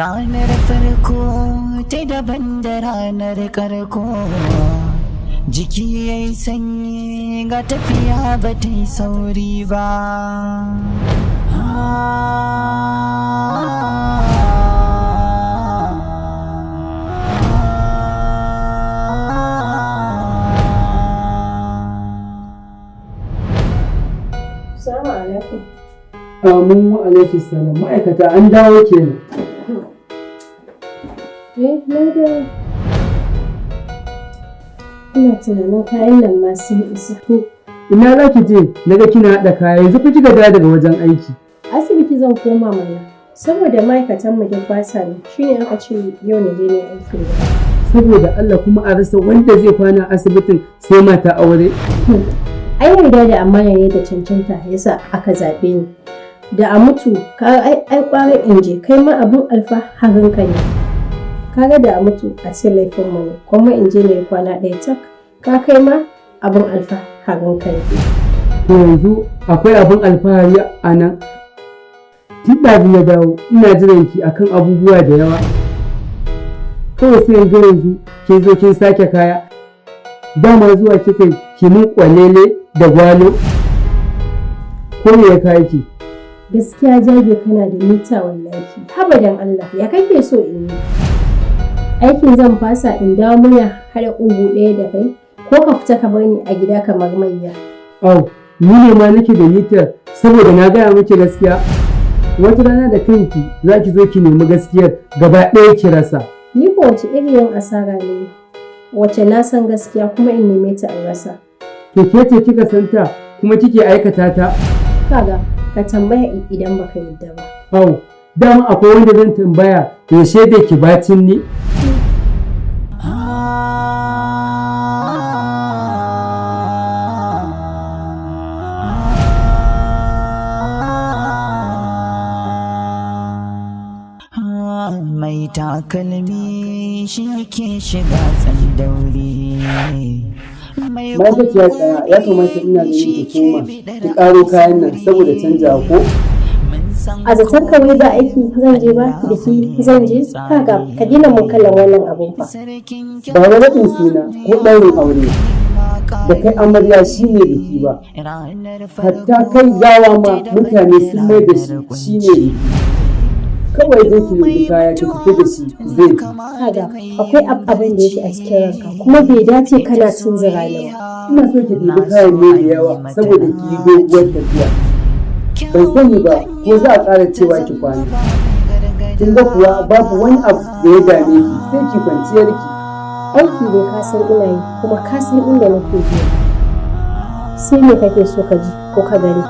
Ranar farko ta daban da ranar karko. Jiki ya yi sanyi ga tafiya ba ta yi sauri ba. Assalamu alaikum. Amin wa alaihi salam. Ma'aikata an dawo kenan. Eh, na dawo. Ina tunanin kayan nan ma sun isa. To, ina za ki je? Naga kina haɗa kaya yanzu fa kika dawo daga wajen aiki. Asibiti zan koma mana. Saboda ma'aikatan mu duk ba sa nan. Shine aka ce yau na je ne aikin da. Saboda Allah kuma a rasa wanda zai kwana a asibitin sai mata aure. Ai yarda da amana ne da cancanta yasa aka zaɓe ni. Da a mutu ka ai ai ƙwarar in je kai ma abin alfaharin ka ne. Kaga da a mutu a ce laifin mu ne kuma in je ne kwana ɗaya tak ka kai ma abin alfaharin ka ne. To yanzu akwai abin alfahari a nan. Tun ɗazu na dawo ina jiran ki akan abubuwa da yawa. Kawai sai in ga yanzu kin zo kin sake kaya. Dama zuwa kika yi ki mun kwalele da gwalo. Ko me ya kawo ki? Gaskiya Jage kana da mita wallahi. Haba dan Allah ya kake so in yi? Aikin zan fasa in dawo muna haɗa ƙugu ɗaya da kai ko ka fita ka bar ni a gida kamar mayya. Au, ni ne ma nake da mitar saboda na gaya miki gaskiya. Wata rana da kanki za ki zo ki nemi gaskiyar gaba ɗaya ki rasa. Ni ko wace irin asara ne? Wace na san gaskiya kuma in neme ta in rasa. To ke ce kika santa kuma kike aikata ta? Kaga ka tambaya idan baka yadda ba. Au, dama akwai wanda zan tambaya ya shaida ki bacin ni? Mai takalmi shi ke shiga tsandauri. Mai Ma'aikaciya tsaya ya kamata ina ganin ki koma ki ƙaro kayan nan saboda canjawa ko? A zaton ka wai ba aiki zan je ba biki zan je kaga ka daina mun kallon wannan abun fa. Ba wani raɗin suna ko ɗaurin aure da kai amarya shi ne biki ba. Hatta kai gawa ma mutane sun mai da shi shi ne biki. Kawai dai ki rubuta kaya ki tafi da shi zai fi. Kaga akwai abin da yake a cikin ranka kuma bai dace kana tunzura ni ba. Ina so ki ɗibi kayan ne da yawa saboda ki yi doguwar tafiya. Ban sani ba ko za a ƙara cewa ki kwana. Kin ga kuwa babu wani abu da ya dame ki sai ki kwanciyar ki. Aiki dai ka san ina yi kuma ka san inda nake zuwa. Sai me kake so ka ji ko ka gani?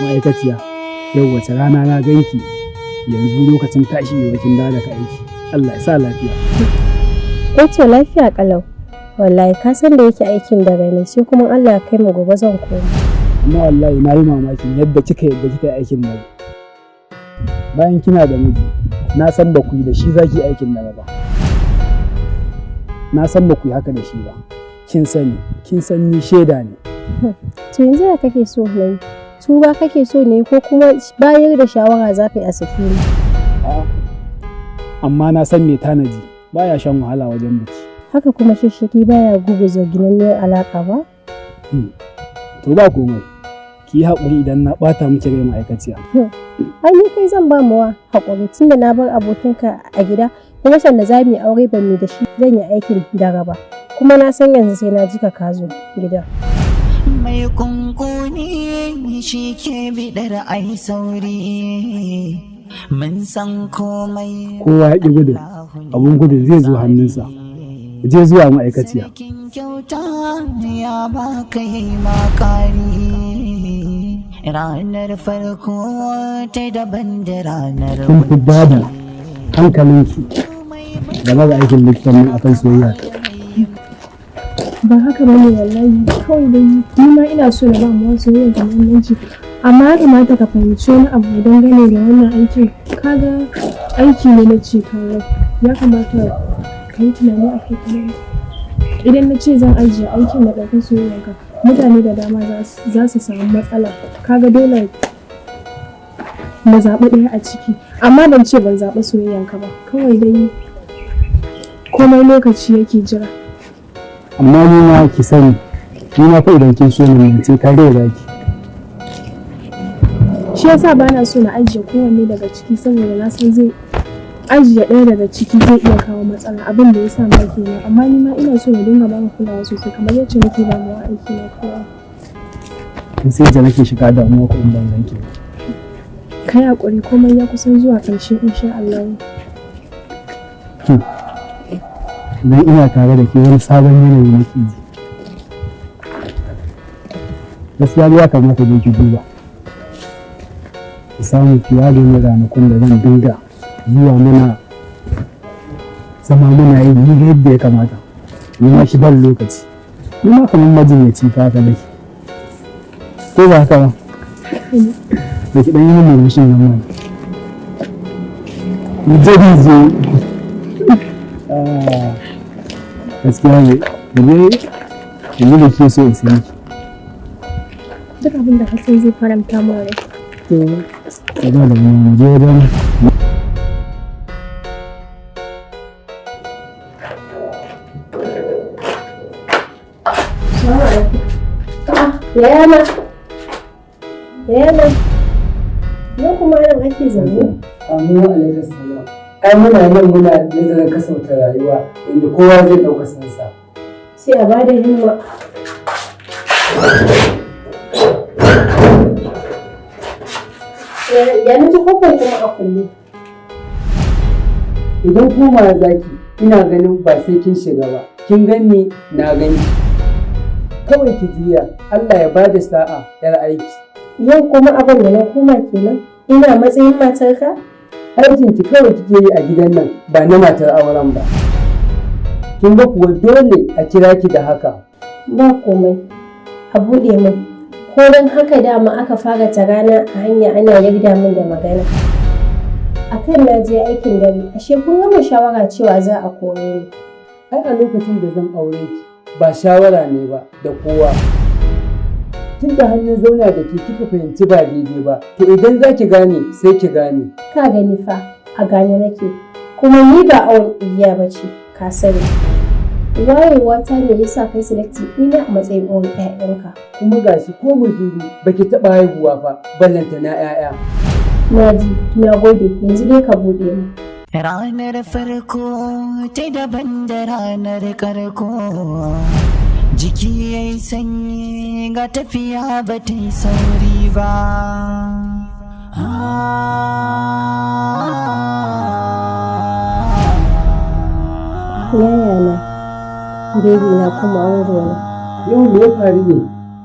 Ma'aikaciya, yau wace rana na ganki yanzu lokacin tashi ne wakin dawo daga aiki. Allah ya sa lafiya. Eh to lafiya kalau. Wallahi ka san da yake aikin daga ne sai kuma Allah ya kai mu gobe zan koma. Amma wallahi na yi mamakin yadda kika yadda kika yi aikin nan. Bayan kina da miji, na san ba ku yi da shi zaki aikin nan ba. Na san ba ku yi haka da shi ba. Kin sani, kin san ni shaida ne. To yanzu ya kake so na yi? Tuba kake so ne ko kuma bayar da shawara za ka yi a sake ni? A'a. Amma na san me tanaji baya shan wahala wajen biki. Haka kuma shishshiki baya guguza ginanniyar alaƙa ba? To ba komai. Ki yi haƙuri idan na ɓata miki rai ma'aikaciya. Ai ni kai zan ba mawa haƙuri tunda na bar abokinka a gida kuma sanda za mu yi aure ban mu da shi zan yi aikin dare ba. Kuma na san yanzu sai na ji ka ka zo gida. Mai kunkuni shi ke bidar ai sauri. Mun san komai. Kowa ya ƙi gudun, abun gudun zai zo hannunsa. Je zuwa ma'aikaciya. Sarkin kyauta ya baka yi makari. Ranar farko ta daban da ranar Kin fi bada hankalinki Game da aikin likitan nan akan soyayya ta. Ba haka bane wallahi, kawai dai ni ma ina so na ba mu soyayya da muhimmanci. Amma ya kamata ka fahimci wani abu dangane da wannan aikin. Kaga aiki ne na ceton rai. Ya kamata ka yi tunani a kai kamar idan na ce zan ajiye aikin na ɗauki soyayyanka, mutane da dama za su samu matsala. Kaga dole na zaɓi ɗaya a ciki, amma ban ce ban zaɓi soyayyanka ba, kawai dai komai lokaci yake jira. Amma ni ma ki sani, ni ma fa idan kin so ni sai ka rai zaki. Shi yasa ba na so na ajiye kowanne daga ciki, saboda na san zai ajiye ɗaya daga ciki zai iya kawo matsala. Abin da ya sa ma kenan, amma ni ma ina so na dinga baka kulawa sosai kamar yacce nake ba wa aiki na kulawa. Kin sai da nake shiga damuwa ko in ban ganki ba. Kai hakuri, komai ya kusan zuwa ƙarshe insha Allah. Idan ina tare da ke wani sabon yanayi nake ji. Gaskiya ya kamata dai ki duba. Ki samu ki ware min ranakun da zan dinga zuwa muna zama muna yin hira yadda ya kamata. Ni ma ki ban lokaci. Ni ma kamar majinyaci fa haka nake. Ko ba haka ba? Da ki ɗan yi min murmushin nan mana. Mu je mu je. Gaskiya ne, yanzu da ke so in sayi ki. Duk abin da ka san zai faranta min rai. To, ka ba da mu je wajen. Yayana. Yayana. Yau kuma nan ake zaune. Amu alaikum salam. Ai muna nan muna nazarin kasauta rayuwa inda kowa zai ɗauka sansa. Sai a bada himma. Ya na ji kofar kuma a kulle. Idan koma zaki, ina ganin ba sai kin shiga ba. Kin ganni na ganki. Kawai ki juya, Allah ya bada sa'a yar aiki. Yau kuma abin da na koma kenan. Ina matsayin matarka? Aikin ki kawai kike yi a gidan nan ba na matar auren ba. Kin ga kuwa dole a kira ki da haka. Ba komai. A buɗe min. Ko don haka dama aka fara ta rana a hanya ana yarda min da magana. Akan na je aikin dare, ashe kun gama shawara cewa za a kore ni. Ai a lokacin da zan aure ki ba shawara ne ba da kowa. Tun da hannun zauna da ke kika fahimci ba daidai ba, to idan za ki gane sai ki gane. Ka gani fa, a gane nake, kuma ni ba awon igiya ba ce, ka sani. Wayewa ta ne yasa kai selecting ina a matsayin uwan 'ya'yanka. Kuma gashi ko muzuru baki taɓa haihuwa ba, ballanta na 'ya'ya. Na ji, na gode, yanzu dai ka buɗe mu. Ranar farko ta daban da ranar karko. Jiki ya yi sanyi ga tafiya ba ta yi sauri ba. Yayana, baby na kuma angona. Yau me ya faru ne?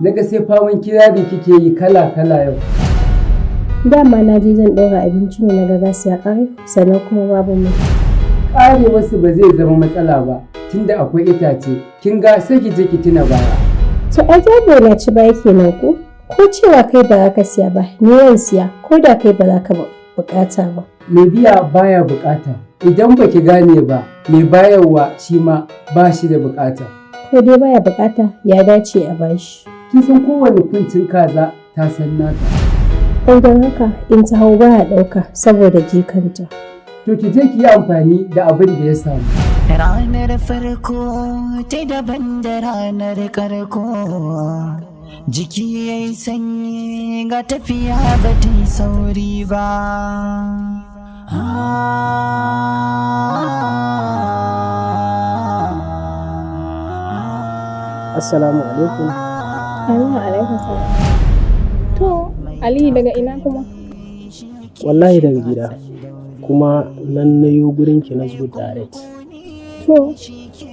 Naga sai fawon kirari kike yi kala-kala yau. Dama na je zan ɗora abinci ne na ga gas ya ƙare, sannan kuma babu mai. Ƙare wasu ba zai zama matsala ba, tunda akwai itace, kin ga sai ki je ki tuna baya. To ai jabo na ci baya kenan ko? Ko cewa kai ba za ka siya ba, ni zan siya, ko da kai ba za ka buƙata ba. Mai biya baya buƙata, idan ba ki gane ba, mai bayarwa shi ma ba shi da buƙata. Ko dai baya buƙata, ya dace a bashi. Kin san kowane kuncin kaza ta san nata. Ko don haka in ta hau baya ɗauka saboda jikanta. To ki je ki yi amfani da abin da ya samu. Ranar farko ta daban da ranar karko. Jiki ya yi sanyi ga tafiya ba ta yi sauri ba. Assalamu alaikum. Amin wa alaikum salam. To, Aliyu daga ina kuma? Wallahi daga gida, kuma nan na yo gurin ki na zo direct. To,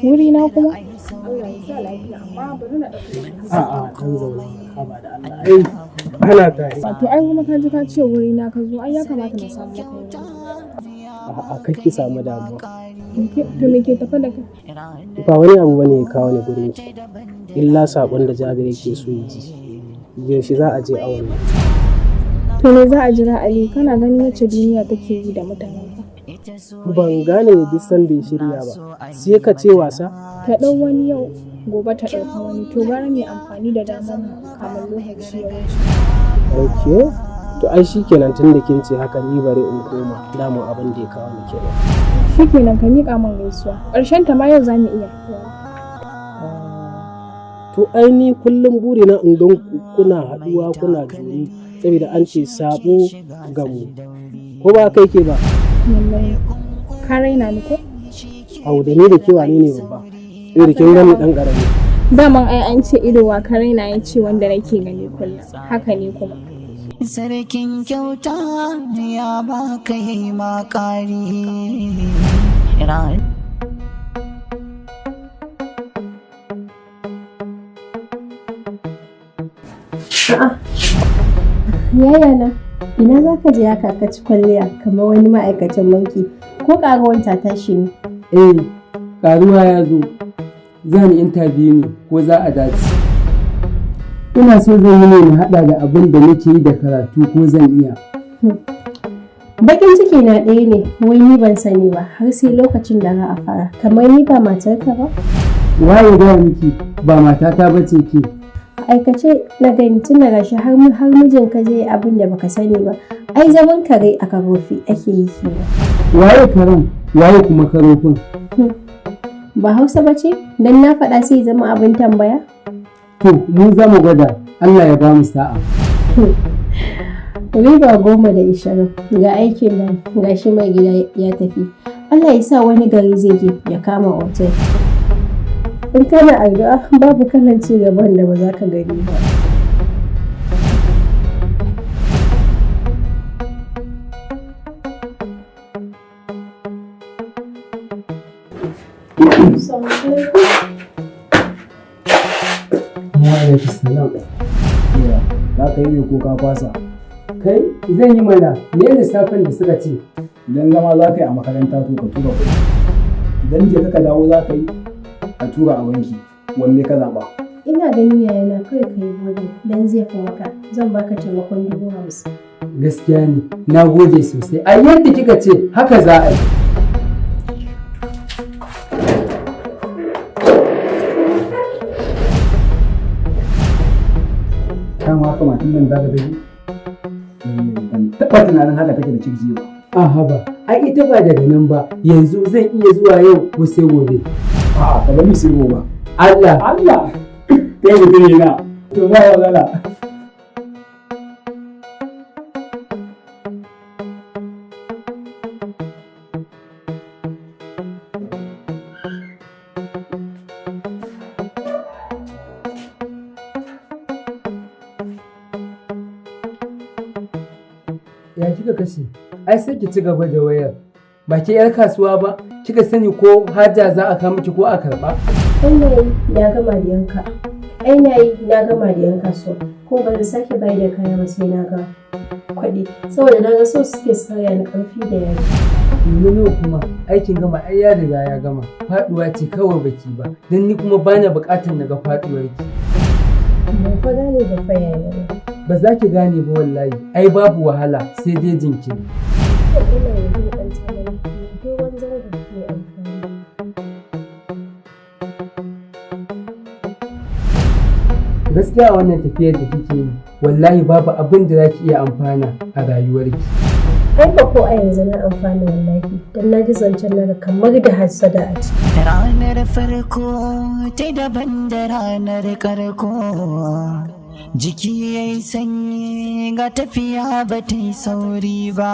wuri na kuma? Allah ya sa lafiya, amma bari na ɗauki. A'a, dan zauna haba da Allah. Ai, ana tare. To ai kuma ka ji ka ce wuri na ka zo, ai ya kamata na samu maka wuri. A'a, kar ki samu damuwa. To me ke tafe da kai? Ba wani abu bane ya kawo ni gurin ki, illa saƙon da Jabir yake so ya ji. Yaushe za a je awon nan? To me za a jira, Ali? Kana ganin yacce duniya take yi da mutane fa. Ban gane duk sanda ya shirya ba, sai ka ce wasa. Ta ɗau wani yau, gobe ta ɗauka wani. To gara mai amfani da damar mu kamin lokaci ya wuce. Ok, to ai shikenan, tun da kin ce haka ni bari in koma, damun abin da ya kawo ni kenan. Shikenan, ka miƙa min gaisuwa. Ƙarshen ta ma yau za mu iya haɗuwa. To ai ni kullum burina in gan ku kuna haɗuwa kuna juri, saboda an ce sabo gamu, ko ba kai ke ba? Wallahi. Ka raina ni ko? Au, da ni da ke wane ne babba? Yau da kin gani dan ƙarami. Daman ai an ce ido wa ka raina ya ce wanda nake gani kullum. Haka ne kuma. Sarkin kyauta ya baka yi ma ƙari. A'a. Yaya na, ina za ka je haka ka ci kwalliya kamar wani ma'aikacin banki, ko ƙaruwan ta tashi ne? Eh, karuwa ya zo. Zan yi interview ne ko za a dace. Ina so zan yi ne na haɗa da abin da nake yi da karatu, ko zan iya. Bakin ciki na ɗaya ne, wai ni ban sani ba har sai lokacin da za a fara, kamar ni ba matarka ba. Waye gaya miki ba matata ba ce ke? A aikace na gani, tun daga shi har mijinka zai yi abin da baka sani ba. Ai zaman kare a karofi ake yi kenan. Waye karen, waye kuma karofin? Ba Hausa ba ce? Dan na faɗa sai zama abin tambaya? To, mu za mu gwada, Allah ya ba mu sa'a. Riba 10 da 20 ga aikin nan, ga shi mai gida ya tafi. Allah ya sa wani gari zai je ya kama otel. In kana addu'a, babu kalan ci gaban da ba za ka gani ba. Wa alaikum salam. Za ka yi ne ko ka fasa? Kai, zan yi mana. Me lissafin da suka ce? Idan zama za ka yi a makaranta, to ka tura kuɗi. Idan je ka dawo za ka yi, a tura a banki. Wanne ka zaɓa? Ina ganin yayana kawai ka yi boarding dan zai fi maka, zan baka taimakon 50,000. Gaskiya ne, na gode sosai. A yadda kika ce haka za a yi. Kama haka matan nan za ka tafi? Ban taɓa tunanin haka take da kirki ba. Aha ba, ai ita ba daga nan ba, yanzu zan iya zuwa yau ko sai gobe? A'a, ka bari sai gobe. Allah? Allah! Kai mutum ne na. To ba matsala. Ya kika kashe? Ai sai ki ci gaba da wayar. Ba ke yar kasuwa ba, kika sani ko haja za a kawo miki ko a karba? Ai na yi na gama da yanka. Ai na yi na gama da yan kasuwa. Ko ba zan sake bayar da kaya ba sai na ga kuɗi. Saboda na ga so suke sauya ni ƙarfi da yaji. Yanzu nawa kuma aikin gama, ai ya riga ya gama. Faduwa ce kawai baki ba, don ni kuma bana bukatar na ga faduwar ki. Ban fa gane ba fa, yayana. Ba za ki gane ba wallahi, ai babu wahala sai dai jinkiri. To ina yanzu ɗan tsanani dogon zango mai amfani. Gaskiya a wannan tafiyar da kike yi, wallahi babu abin da za ki iya amfana a rayuwarki. Ai ba ko a yanzu na amfana wallahi, don na ji zancen naka kamar da hassada a ciki. Ranar farko ta daban da ranar karko. Jiki ya yi sanyi ga tafiya ba ta yi sauri ba.